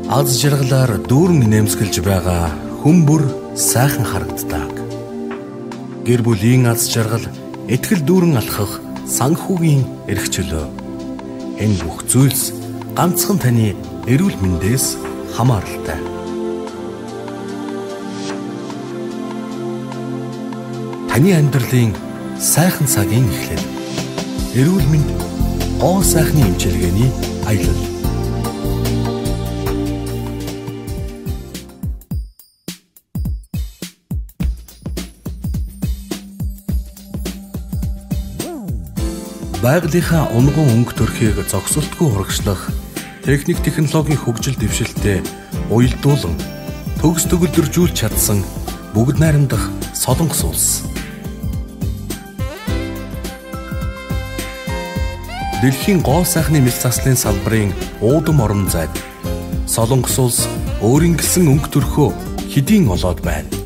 Аз жаргалаар дүүрэн нэмсгэлж байгаа хүн бүр сайхан харагддаг. Гэр бүлийн аз жаргал, итгэл дүүрэн алхах санхүүгийн эрх чөлөө. Энэ бүх зүйлс ганцхан таны эрүүл мэндээс хамааралтай. Таны амьдралын сайхан цагийн эхлэл. Эрүүл мэнд гоо сайхны эмчилгээний аялал. Байгалийнхаа унган өнгө төрхийг зогсолтгүй урагшлах техник технологийн хөгжил дэвшилтэд уялдуулан төгс төгөлдржүүлж чадсан бүгд найрамдах Солонгос улс. Дэлхийн гоо сайхны мэс заслын салбарын уудам орон зайд Солонгос улс өөрийн гэсэн өнгө төрхөө хэдийн олоод байна.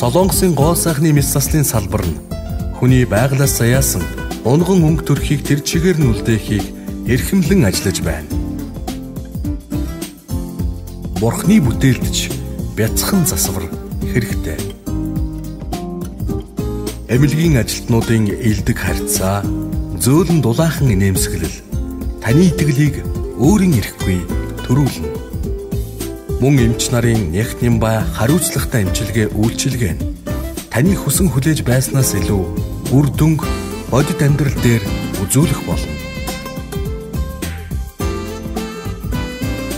Солонгосын гоо сайхны мэс заслын салбар нь хүний байгалиас заяасан унган өнгө төрхийг тэр чигээр нь үлдээхийг эрхэмлэн ажиллаж байна. Бурхны бүтээлд ч бяцхан засвар хэрэгтэй. Эмнэлгийн ажилтнуудын элдэг харьцаа, зөөлөн дулаахан инээмсэглэл таны итгэлийг өөрийн эрэхгүй төрүүлнэ. Мөн эмч нарын нягт нямбай хариуцлагатай эмчилгээ үйлчилгээ нь таны хүсэн хүлээж байснаас илүү үр дүнг бодит амьдрал дээр үзүүлэх болно.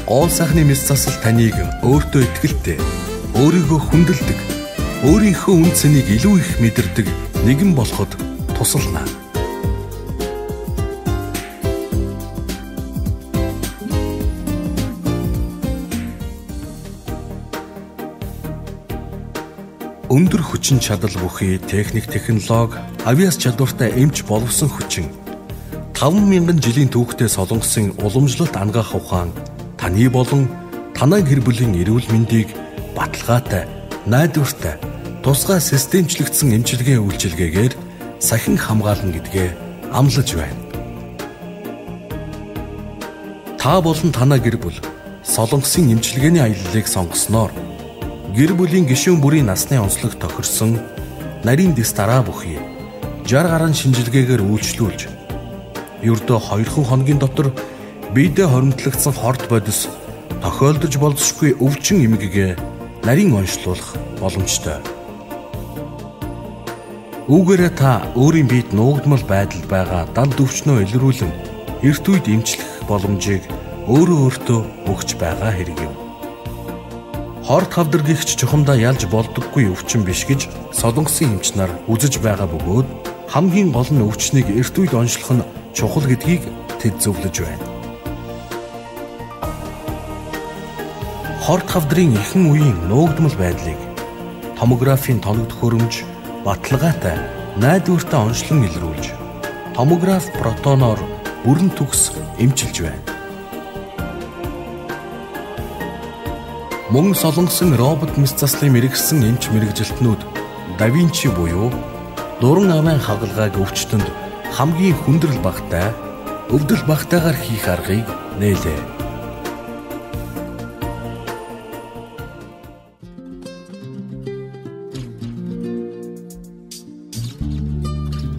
Гоо сайхны мэс засал таныг өөртөө итгэлтэй, өөрийгөө хүндэлдэг, өөрийнхөө үн цэнийг илүү их мэдэрдэг нэгэн болоход тусална. Өндөр хүчин чадал бүхий техник технологи, авиас чадвартай эмч боловсон хүчин 5000 жилийн түүхтэй Солонгосын уламжлалт ангаах ухаан таны болон танай гэр бүлийн эрүүл мэндийг баталгаатай, найдвартай, тусгай системчлэгдсэн эмчилгээ үйлчилгээгээр сахин хамгаална гэдгээ амлаж байна. Та болон танай гэр бүл Солонгосын эмчилгээний аяллыг сонгосноор гэр бүлийн гишүүн бүрийн насны онцлог тохирсон нарийн дэс дараа бүхий 60 гаруй шинжилгээгээр үйлчлүүлж ердөө 2 хоногийн дотор биедээ хоримтлагдсан хорт бодис тохиолдож болзошгүй өвчин эмгэгээ нарийн онцлуулах боломжтой. Үүгээрээ та өөрийн биед нуугдмал байдалд байгаа дал өвчнөө илрүүлэн эрт үед эмчлэх боломжийг өөрөө өөртөө өгч байгаа хэрэг юм. Хорт хавдар гихч чухамдаа ялж болдоггүй өвчин биш гэж Солонгосын эмч нар үзэж байгаа бөгөөд хамгийн гол нь өвчнийг эрт үед онцлох нь чухал гэдгийг тэд зөвлөж байна. Хорт хавдрын эхэн үеийн нуугдмал байдлыг томографийн тоног төхөөрөмж баталгаатай найдвартай онцлон илрүүлж томограф протоноор бүрэн төгс эмчилж байна. Мөн Солонгосын робот мэс заслын мэргэсэн эмч мэргэжилтнүүд да Винчи буюу дуран авайн хагалгааг өвчтөнд хамгийн хүндрэл багатай, өвдөл багатайгаар хийх аргыг нээлээ.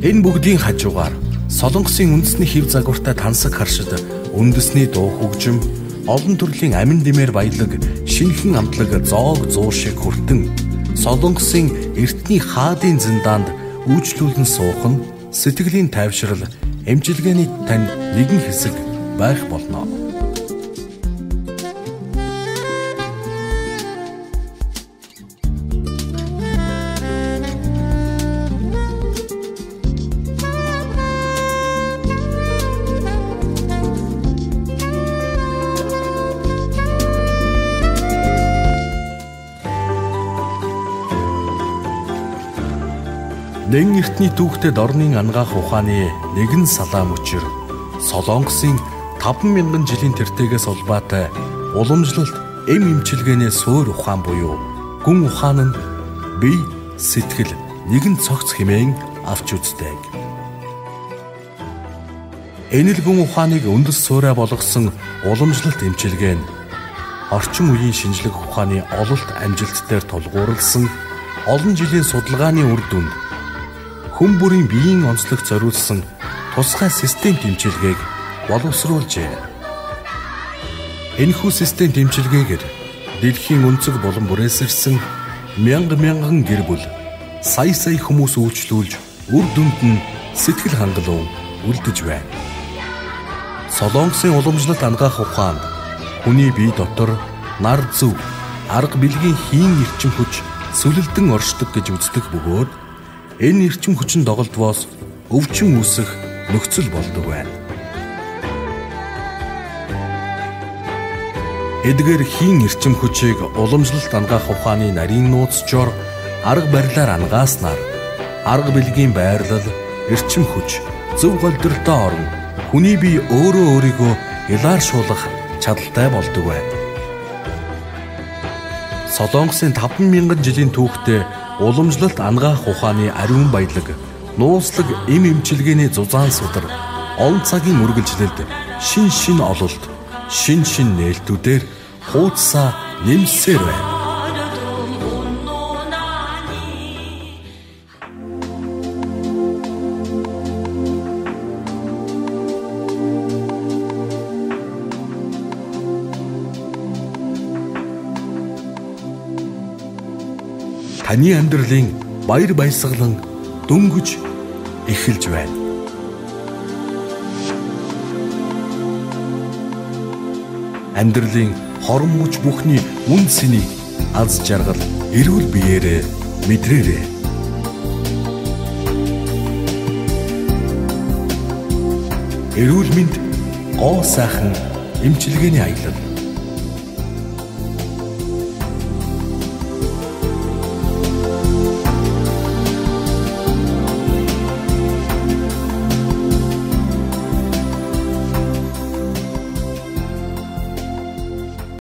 Энэ бүгдийн хажуугаар Солонгосын үндэсний хэв загвартай тансаг харшид үндэсний дуу хөгжим, олон төрлийн амин дэмээр баялаг, шинэхэн амтлаг зоог зуу шиг хүртэн Солонгосын эртний хаадын зиндаанд үйлчлүүлэн суух нь сэтгэлийн тайвшрал, эмчилгээний тань нэгэн хэсэг байх болно. Нэн эртний түүхтэй дорнын ангаах ухааны нэгэн салаа мөчөр Солонгосын 5000 жилийн тэртээгээс улбаатай уламжлалт эм эмчилгээний суур ухаан буюу гүн ухаан нь бие, сэтгэл нэгэн цогц хэмээн авч үздэг. Энэлгүн ухааныг үндэс суурь болгосон уламжлалт эмчилгээ нь орчин үеийн шинжлэх ухааны ололт амжилт дээр тулгуурласан олон жилийн судалгааны үр дүнд хүн бүрийн биеийн онцлогт зориулсан тусгай систем эмчилгээг боловсруулжээ. Энэхүү систем эмчилгээгээр дэлхийн өнцөг булан бүрээс ирсэн мянга мянган гэр бүл сая сая хүмүүс үйлчлүүлж үр дүнд нь сэтгэл хангалуун үлдэж байна. Солонгосын уламжлалт анагаах ухаанд хүний бие дотор нар зүв, арга бэлгийн хийн эрчим хүч сүлэлдэн оршдог гэж үздэг бөгөөд энэ эрчим хүчин доголдвоос өвчин үүсэх нөхцөл болдог байна. Эдгээр хийн эрчим хүчийг уламжлалт анагаах ухааны нарийн нууцчоор арга барилаар анагааснаар арга бэлгийн байрлал, эрчим хүч, зөв голдролтой орон хүний бие өөрөө өөрийгөө илааршуулах чадaltaй болдог байна. Солонгосын 5000 жилийн түүхтэй уламжлалт анагаах ухааны ариун баялаг, нууцлаг эм эмчилгээний зузаан судар олон цагийн үргэлжлэлд шин шин ололт, шин шин нээлтүүдээр хуудасаа нэмсээр байна. Таны амьдралын баяр баясгалан дөнгөж эхэлж байна. Амьдралын хорон мөч бүхний үн цэнийг аз жаргал эрүүл биеэрээ мэдрээрэй. Эрүүл мэнд гоо сайхан эмчилгээний аялал.